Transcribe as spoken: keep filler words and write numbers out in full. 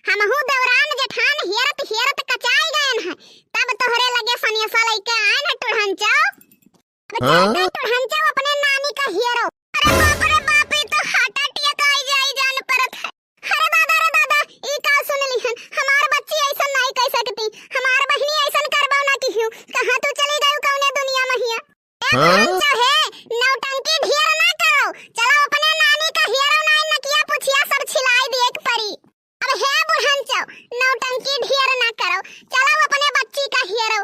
हमहू देवरान जेठान हियरत हियरत कचाई गयन है, तब तोहरे लगे सनेसा लइके आयन है टुढ़नचौ। अब हाँ? चल के टुढ़नचौ अपने नानी का हियरो। अरे बाप रे बाप, ई तो हार्ट अटैक आई जाई जान परत है। अरे दादा रे दादा, ई का सुन लिहन? हमार बच्ची ऐसन नाई कह सकती, हमार बहिनी ऐसन करबो ना किहू। कहाँ तू चली गयू कौने दुनिया महिया? ए हाँ? बुढ़नचौ हे, नौटंकी ढेर ना करो। चलो अपने नानी का हियरो नाई नकिया पुछिया सब छिलाई दिए के परी। अब हे बुढ़नचौ, नौटंकी ढेर ना करो। चलो अपने बच्ची का हियरो।